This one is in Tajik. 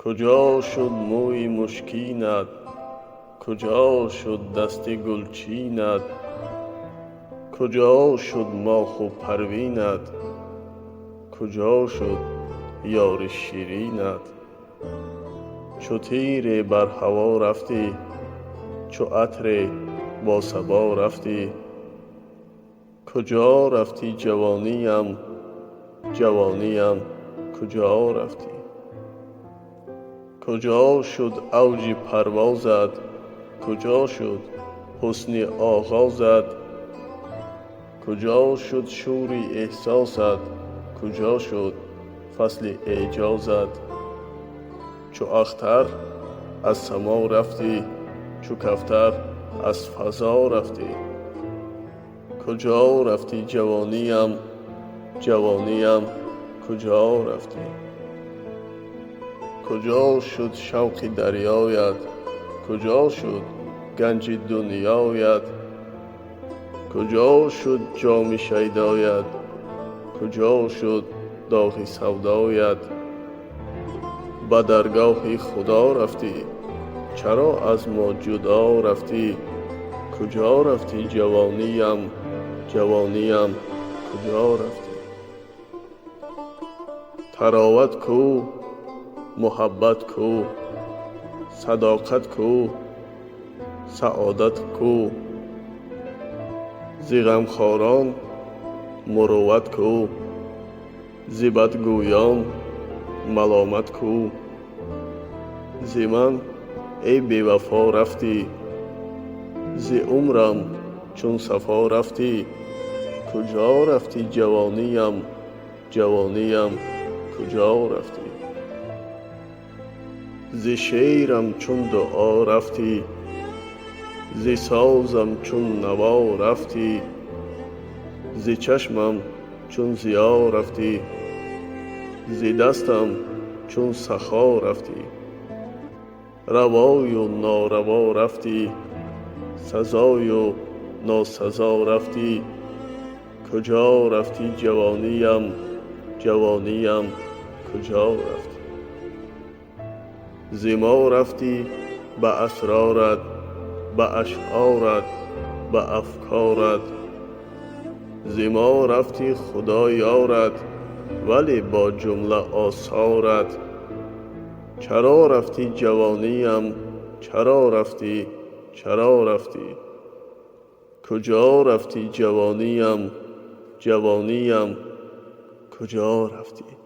Куҷо шуд мӯи мушкинат, куҷо шуд дасти гулчинат, куҷо шуд моҳу парвинат, куҷо шуд ёри ширинат? Чу тире бар ҳаво рафтӣ, чу атре бо сабо рафтӣ. Куҷо рафтӣ, ҷавониям, ҷавониям, куҷо рафтӣ? Куҷо шуд авҷи парвозат, куҷо шуд ҳусни оғозат, куҷо шуд шӯри эҳсосат, куҷо шуд фасли эъҷозат? Чу ахтар аз само рафтӣ, чу кавтар аз фазо рафтӣ. Куҷо рафтӣ, ҷавониям, ҷавониям, куҷо рафтӣ? Куҷо шуд шавқи дарёят, куҷо шуд ганҷи дунёят, куҷо шуд ҷоми шайдоят, куҷо шуд доғи савдоят? Ба даргоҳи Худо рафтӣ, чаро аз мо ҷудо рафтӣ? Куҷо рафтӣ, ҷавониям, ҷавониям, куҷо рафтӣ? Тароват кӯ, муҳаббат кӯ, садоқат кӯ, саодат кӯ, зи ғамхорон мурувват кӯ, зи бадгӯён маломат кӯ? Зи ман, эй бевафо, рафтӣ, зи умрам чун сафо рафтӣ. Куҷо рафтӣ, ҷавониям, ҷавониям, куҷо рафтӣ? Зи шеърам чун дуо рафтӣ, зи созам чун наво рафтӣ, зи чашмам чун зиё рафтӣ, зи дастам чун сахо рафтӣ. Равою нораво рафтӣ, сазою носазо рафтӣ. Куҷо рафтӣ, ҷавониям, ҷавониям, куҷо рафтӣ? Зи мо рафтӣ ба асрорат, ба ашъорат, ба афкорат. Зи мо рафтӣ, Худо ёрат, вале бо ҷумла осорат. Чаро рафтӣ, ҷавониям, чаро рафтӣ, чаро рафтӣ? Куҷо рафтӣ, ҷавониям, ҷавониям, куҷо рафтӣ?